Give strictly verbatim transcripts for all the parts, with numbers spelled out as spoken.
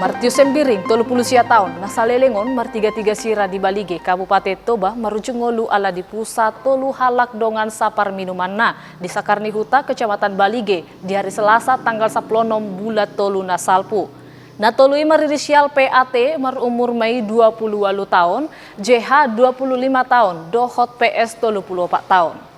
Martius Sembiring, tolu pulu sia taon, na saleleng on martiga-tiga sira di Balige, Kabupaten Toba, marujung ngolu ala dipusa tolu halak dongan saparminumanna di Sakar ni Huta, Kecamatan Balige, di hari Selasa tanggal sampulu onom bulan tolu na salpu. Na tolu i marinisial P A T, marumur ma i dua pulu ualu taon, J H dua pulu lima taon, dohot P S tolu pulu opat taon.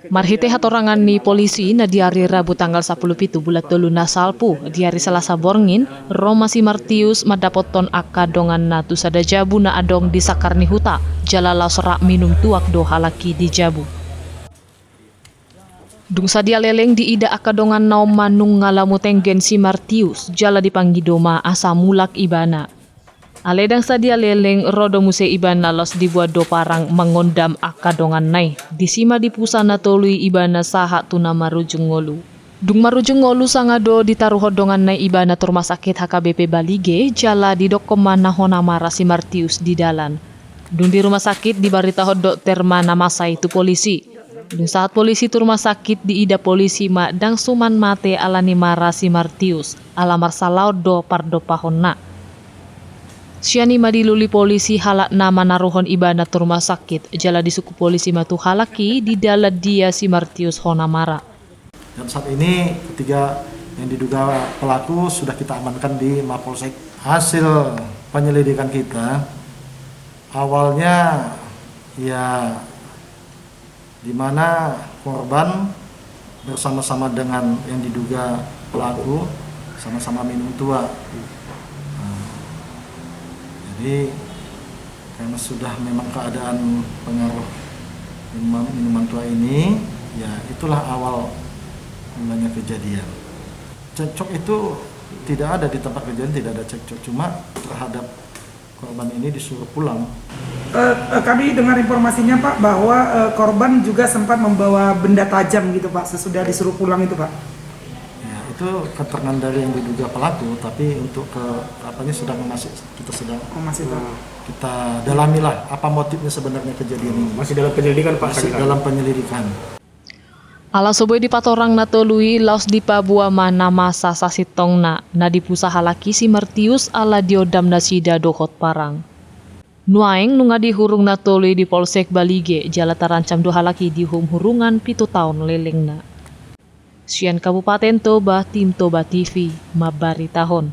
Marhite hatorangan ni polisi na di ari Rabu tanggal sampulu pitu bulan tolu na salpu, di ari Selasa borngin, ro ma si Martius mandapothon angka donganna tu sada jabu na adong di Sakar ni Huta, jala laos rap minum tuak do halak i di jabu. Dung sadia leleng diida angka donganna on ma nunga lam tenggen si Martius, jala dipangido ma asa mulak ibana. Alai ndang sadia leleng, ro do muse ibana, laos dibuat do parang mangondam angka donganna i. Disi ma dipusa na tolu i ibana sahat tu na marujung ngolu. Dung marujung ngolu sanga do ditaruhon donganna i ibana tu rumah sakit H K B P Balige, jala didokkon ma na hona mara si Martius di dalan. Dung di rumah sakit dibaritahon dokter ma na masa i tu polisi. Dung sahat polisi tu rumah sakit, diida polisi ma ndang suman mate ala ni mara si Martius, ala marsalaon do pardompahonna. Sian i ma dilului polisi halak na manaruhon ibana tu rumah sakit, jala disungkun polisi ma tu halak i di dalan dia si Martius hona mara. Dan saat ini ketiga yang diduga pelaku sudah kita amankan di Mapolsek. Hasil penyelidikan kita, awalnya ya di mana korban bersama-sama dengan yang diduga pelaku sama-sama minum tuak. Nah, jadi karena sudah memang keadaan pengaruh minuman, minuman tuak ini, ya itulah awal mulanya kejadian. Cekcok itu tidak ada di tempat kejadian, tidak ada cekcok, cuma terhadap korban ini disuruh pulang. Eh, eh, kami dengar informasinya, Pak, bahwa, eh, korban juga sempat membawa benda tajam gitu, Pak, sesudah disuruh pulang itu, Pak. Ya, itu keterangan dari yang diduga pelaku, tapi untuk ke apanya sedang masih kita sedang Oh, masih tahu. Kita dalamilah apa motifnya sebenarnya kejadian ini. Masih dalam penyelidikan, Pak, masih sekarang? Dalam penyelidikan. Ala so boi dipatorang na tolu i, laos dipaboa ma na masa sasintongna, na dipusa halak i si Martius ala diondam nasida dohot parang. Nuaeng nunga dihurung na tolu i di Polsek Balige, jala tarancam do halak i diuhum hurungan pitu taon lelengna. Sian Kabupaten Toba, Tim Toba T V, mambaritahon.